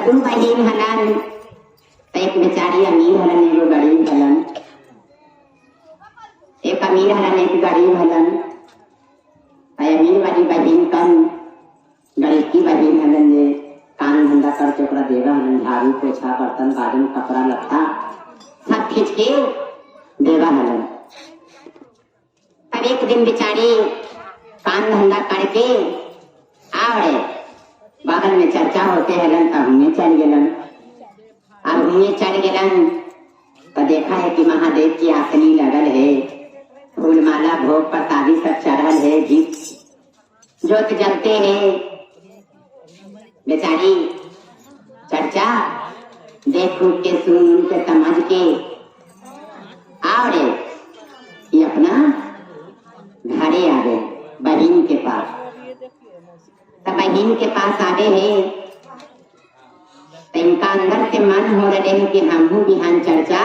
तो दू बहिन हलन, तो एक बेचारी अमीर हलन, एगो गरीब हलन। एक अमीर हलन, एक गरीब हलन। अमीर वाली बहिन कम गरीब की बहिन हलन जे काम धंधा करके ओकरा देवा हलन, झाड़ू पोछा बर्तन बाजन कपड़ा लत्ता सब खींच के देवा हलन। तब एक दिन बेचारी काम धंधा करके आवड़े बगल में चर्चा होते हलन, तब हुए चल गेलन। अब हुए चल गेलन तो देखा है कि महादेव की आसनी लगल है, फूल माला भोग प्रसादी सब चढ़ल है, घी जोत जलते हैं। बेचारी चर्चा देख के सुन के समझ के आवड़े ये अपना घरे आ गए बहन के पास। तो बहन के पास आवे है तो इनका अंदर से मन हो रहे है कि हमहू बिहान चर्चा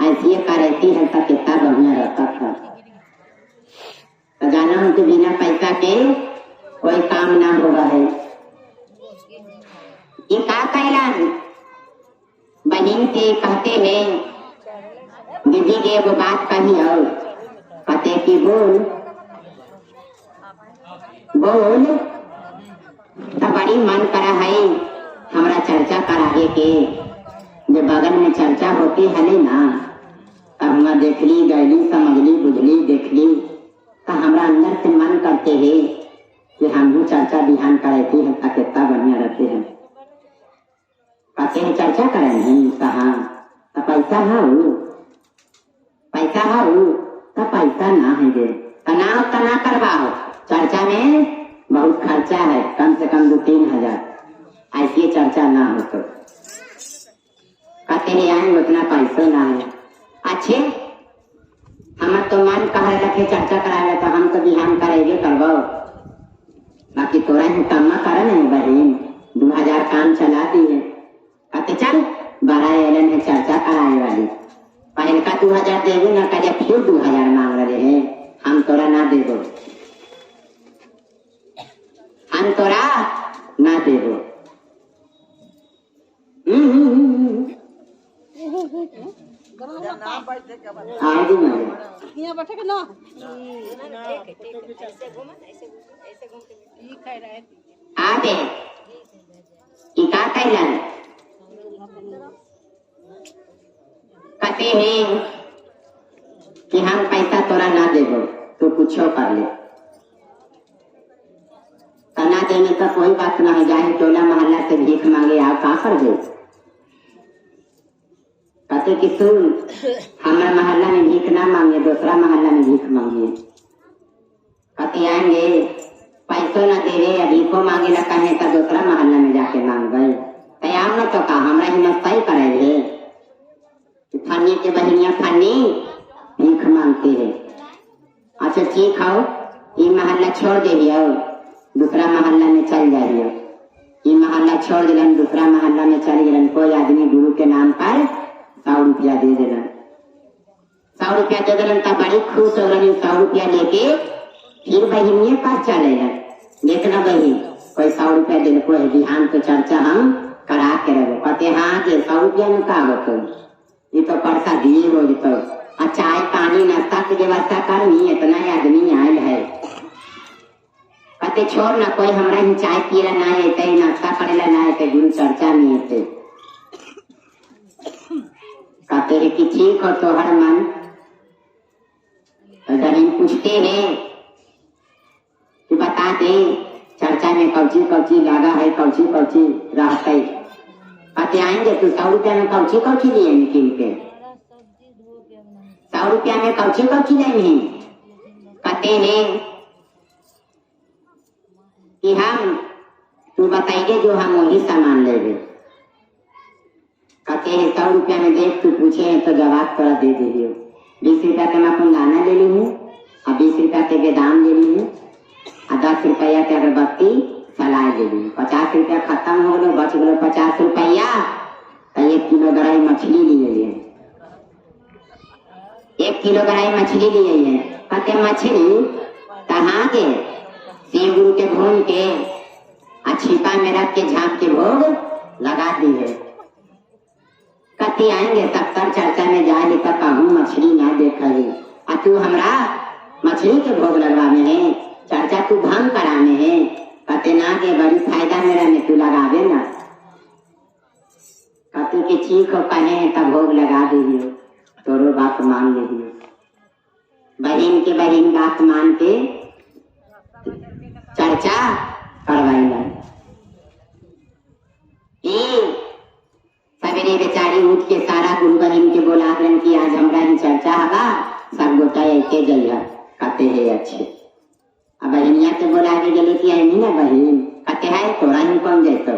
ऐसी करती है तो कितना बढ़िया रहता था। तो जाना हूं कि बिना पैसा के कोई काम ना होगा है। ये का कहलन बहन से कहते हैं, दीदी के वो बात कही और कहते कि बोल बोल। तो बड़ी मन करा है हमरा चर्चा करावे के, जो बगल में चर्चा होती है ना, तब हमरा देखली गैली समझली बुझली देखली, तो हमरा अंदर से मन करते हैं कि हम भी चर्चा बिहान कराती है तो कितना बढ़िया रहते हैं। कहते हैं चर्चा करें नहीं कहा तो पैसा है, पैसा है तो पैसा ना है गे, तनाव तना करवाओ, चर्चा में बहुत खर्चा है, कम से कम 2-3 हजार, ऐसी चर्चा ना हो तो। कहते हैं आएंगे उतना पैसो ना है। अच्छे हम तो मन कह रखे चर्चा करावे तो हम तो बिहान करेंगे करवाओ, बाकी तोरा ही कम्मा कर नहीं बहन, 2000 काम चला दिए। कहते चल बड़ा एलन है चर्चा कराए वाली, पहल का 2000 देबू ना कहे फिर 2000 मांग रहे हैं, हम तोरा ना देबो, हम तोरा ना देबो। आगे ना यहाँ बैठे के ना आगे ई का कैलन कहते हैं कि हम पैसा तोरा ना देबो, तू कुछो कर ले। तना देने का कोई बात ना है, जाए टोला मोहल्ला से भीख मांगे आप का कर दे। कहते कि सुन, हमारे मोहल्ला में भीख ना मांगे, दूसरा मोहल्ला में भीख मांगे। कहते आएंगे पैसो ना देवे या भीखो मांगे ला कहे तो दूसरा मोहल्ला में जाके मांग गए। तैयार न तो का हमरा हिम्मत सही करे है। फनी के बहनिया फनी भीख मांगते है। अच्छा ठीक हो, ये मोहल्ला छोड़ दे हो, दूसरा मोहल्ला में चल जाइए। ये मोहल्ला छोड़ दिलन, दूसरा मोहल्ला में चल गलन। कोई आदमी गुरु के नाम पर 100 रुपया दे दिलन, 100 रुपया दे दिलन तब बड़ी खुश हो रही। 100 रुपया लेके फिर बहिनिये पास चले गए। देखना बहिन कोई 100 रुपया दिल को है, बिहान तो चर्चा हम करा के रहो। कहते हाँ के 100 रुपया में का होतो, ये तो पैसा दिए हो तो चाय पानी नाश्ता की व्यवस्था करनी, इतना ही आदमी आयल है। कहते छोड़ ना, कोई हमरा ही चाय पिएला ना अते, नाश्ता करेला ना अते, गुरु चर्चा में अते। कहते हैं कि ठीक हो तो हर मन। तो जब पूछते हैं कि बता दे चर्चा में कौची कौची लगा है, कौची कौची रहते। कहते आएंगे तो 100 रुपया में कौची कौची लिए किन के, 100 रुपया में कौची कौची लेंगे। कहते हैं कि हम तू बताइए जो हम वही सामान लेंगे। कहते हैं 100 रुपया में देख तू पूछे हैं तो जवाब थोड़ा दे दीजिए। 20 रुपया के मैं अपन दाना ले ली हूँ, और 20 रुपया के बेदाम ले ली हूँ, और 10 रुपया के अगरबत्ती सलाह ले ली। 50 रुपया खत्म हो गलो, बच गलो 50 रुपया। तो 1 किलो गराई मछली लिए लिए, 1 किलो गराई मछली लिए है। कहते मछली कहाँ के शिव गुरु के भून के छिपा में रख के झाँप के भोग लगा दी है। कति आएंगे तब तर चर्चा में जा ली तब कहूँ मछली ना देख रही, आ तू हमरा मछली के भोग लगवाने है, चर्चा तू भंग कराने है। कहते ना के बड़ी फायदा मेरा में तू लगावे ना। कहते कि ठीक हो कहे है तब भोग लगा दीजिए, तोरो बात मान लीजिए। बहन के बहन बात मान के चर्चा करवाई। सवेरे बेचारी उठ के सारा गुरु बहन के बोला कि आज हमरा ही चर्चा हवा, सब गोटा एके जइहा। कहते है अच्छे। अब बहनिया के बोला के गेली कि आई ना बहन, कहते है तोरा ही कौन जैतो,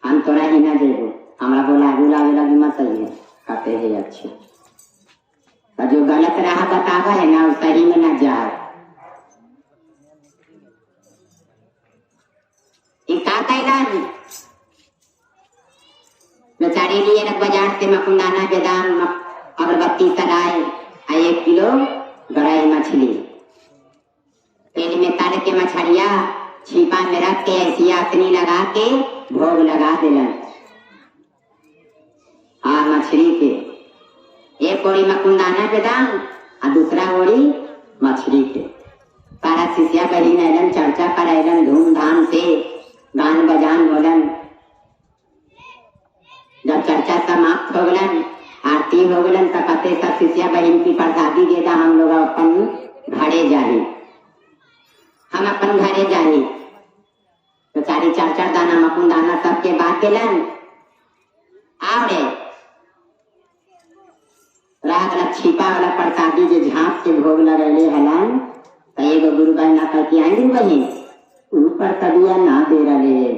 हम तोरा ही ना जेबो, हमरा बोला बुलावे लगी मत है। कहते है अच्छे। तो जो गलत राह बतावा है ना वो सही में ना जाए। का कैलन बेचारी लिए बाजार से मकुंदाना बेदाम अगरबत्ती सराय आ 1 किलो गराई मछली तेल में तल के मछलिया छिपा में रख के ऐसी आसनी लगा के भोग लगा दिलन। हाँ मछली के एक ओरी मकुंदाना बेदाम आ दूसरा ओरी मछली के। सारा शिष्या बहिन अलन चर्चा करायलन धूमधाम से गान बजान होलन। जब चर्चा समाप्त हो गलन आरती हो गलन तब कहते सब शिष्या बहन की प्रसादी देता हम लोग अपन घरे जाही, हम अपन घरे जाही। तो सारी चार चार दाना मकुन दाना सबके बात दिलन। आवड़े रात छिपा वाला प्रसादी जो झाँप के भोग लगैले हलन तो एगो गुरु बहन ना कह के आई गुरु बहन ऊपर तबिया ना दे रहे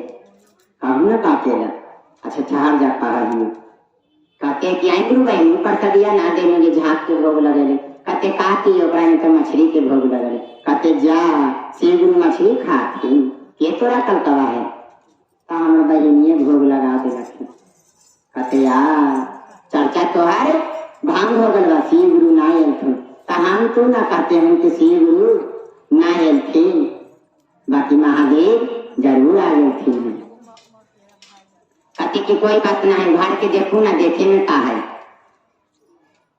कहू ना बातेला। अच्छा ठहर जा पा कहते कि आई गुरु बहन ऊपर तबिया ना देने झाँप के भोग लगेले। कहते का की ओकरा में तो मछली के भोग लगले। कहते जा शिव गुरु मछली खाती ये तोरा कलकवा है, तो हम बहनिए भोग लगा दे। कहते यार चर्चा तोहार भांग हो गल बा, शिव गुरु ना एलथुन। तो हम तो ना कहते हैं कि शिव गुरु ना एलथिन, बाकी महादेव जरूर आ गए। कहते कि कोई बात ना है, उघाड़ के देखू ना देखे में का है।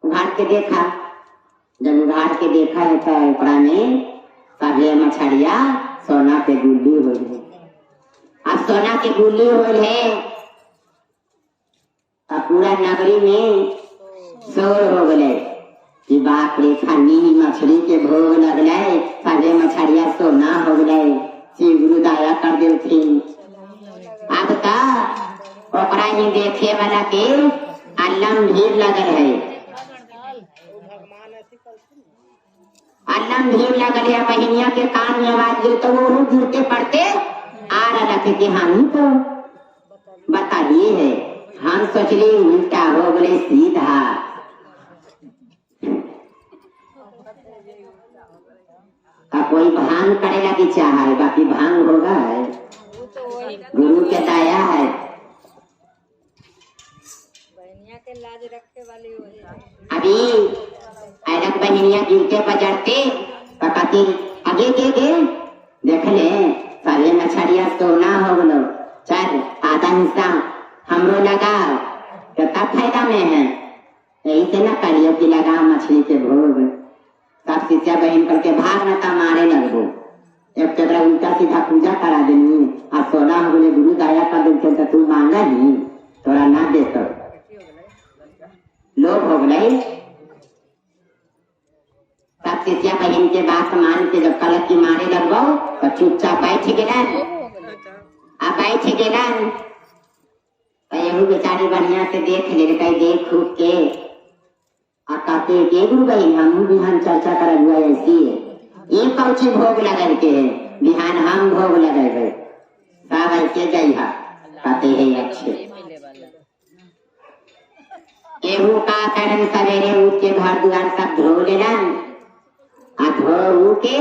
उघाड़ के देखा, जब उघाड़ के देखा है तो ओकरा में सभे मछलिया सोना के गुल्ली हो गए। अब सोना के गुल्ली हो है तो पूरा नगरी में शोर हो गए कि बाप रे खानी मछली के भोग लगल, सभे मछलिया सोना हो गए, शिव गुरु दया कर देलथिन। अब तो ओकरा ही देखे वाला के अल्लम भीड़ लगल है, अल्लम भीड़ लगल है। बहनिया के कान में आवाज गिर तो वो गिरते पड़ते आ रहा थे कि हम तो बताइए है, हम सोचली उल्टा हो गए सीधा। का कोई भांग करेला की चाह है, बाकी भांग होगा है गुरु के दया है। के लाज रखे वाली वही। अभी ऐनक बहनिया गिरते बजरते कहती आगे के गे देख ले सारे मछलिया सोना हो गलो, चल आधा हिस्सा हमरो लगाओ कितना फायदा में है। यही से ना करियो कि लगाओ मछली के भोग। सब शिष्या बहन करके भाग न ता मारे लगबो, एक तेरा उल्टा सीधा पूजा करा देनी आ सोना हो गले गुरु दया कर देते तो तू मांगा ही तोरा ना दे तो लोभ हो गए। तब शिष्या बहन के बात मान के जब कलक की मारे लगबो तो चुपचाप बैठ गेलन। आ बैठ गेलन तो यहू बेचारी बढ़िया से देख ले, देख खूब के आ कहते के गुरु बहन हम बिहान चर्चा कर हुआ ऐसी है, ये कौची भोग लगल के है, बिहान हम भोग लगेबे सब ऐसे जइहा। कहते है अच्छे। एहू का करन सवेरे उठ के घर द्वार सब धो लेलन आ धो के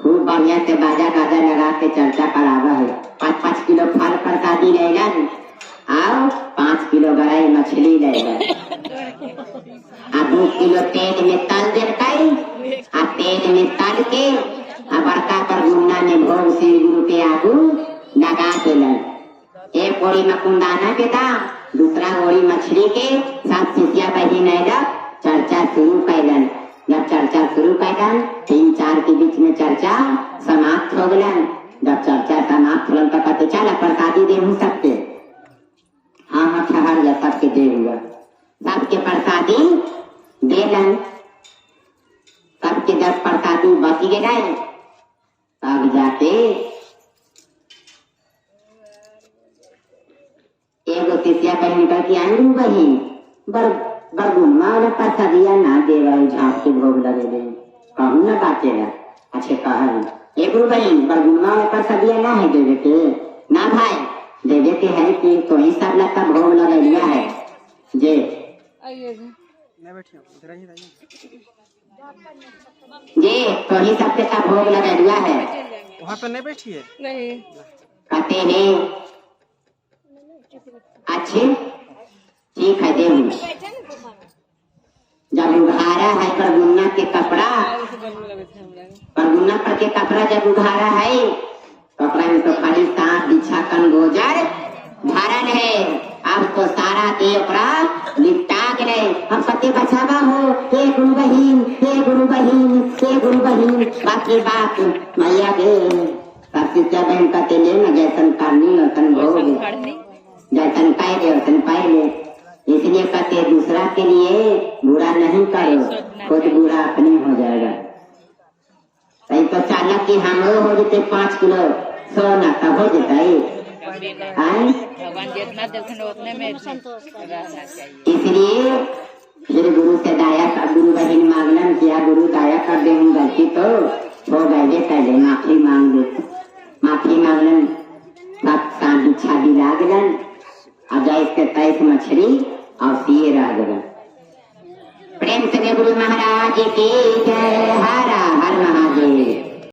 खूब बढ़िया से बाजा गाजा लगा के चर्चा करावा है। 5-5 किलो फल प्रसादी लेलन आओ 5 किलो गराई मछली लेलन आ 2 किलो तेल में तल देलकै आ तेल में तल के आ बड़का पर गुन्ना में भोग शिव गुरु के आगू लगा देलन। एक ओरी में कुंदाना के दाम, दूसरा ओरी मछली के। सात शिष्या बहिन अयलक, चर्चा शुरू कैलन। जब चर्चा शुरू कैलन, तीन चार के बीच में चर्चा समाप्त हो गलन। जब चर्चा समाप्त होलन तो कहते चल प्रसादी देहू सबके। हाँ हाँ ठहर जा, सबके दे हुआ। सबके प्रसादी देलन। सबके जब प्रसादी बच गए तब जाके एगो शिष्या बहन निकल के आई, गुरु बहिन बर बरगुनमा वाला प्रसादिया ना देवा, झाँक के भोग लगे दे कहूँ ना बातेला। अच्छे कहा ए गुरु बहिन बरगुनमा वाला प्रसादिया ना है देवे के? ना भाई देवे के है कि तो ही सब लग का भोग लगे लिया है जे नहीं बैठिए, इधर आइए, आइए। जे तो ही सबके का भोग लगे लिया है। वहाँ पे नहीं बैठिए। नहीं। कहते हैं अच्छे ठीक है देव। जब उघारा है परगुन्ना के कपड़ा, परगुन्ना पर के कपड़ा जब उघारा है, कपड़ा में तो खाली सांप बिछा कन गोजर भरल है। अब तो सारा देह ओकरा लिपटा गए। हम सत्य बचावा हो, हे गुरु बहिन, हे गुरु बहिन, हे गुरु बहिन। बाप रे बाप मैया गे। सब शिष्या बहन कहते ले न जैसन करनी वैसन भोग, जैसन पाए वैसन पाए ले। इसलिए कहते दूसरा के लिए बुरा नहीं करो, खुद बुरा अपने हो जाएगा। तई तो चालक की हमरो हो जते 5 किलो सोना तब हो जता। भगवान जितना देखें उतने में रहना चाहिए। इसलिए फिर गुरु से दाया का गुरु बहन मांगलन किया, गुरु दाया कर दे हम गलती तो हो गए, पहले माफी मांग दे। माफी मांगलन तब सांप बिछा दिला गलन और जाए इसके 23 मछली और सिए रह गलन। प्रेम से गुरु महाराज की जय। हर हर महादेव।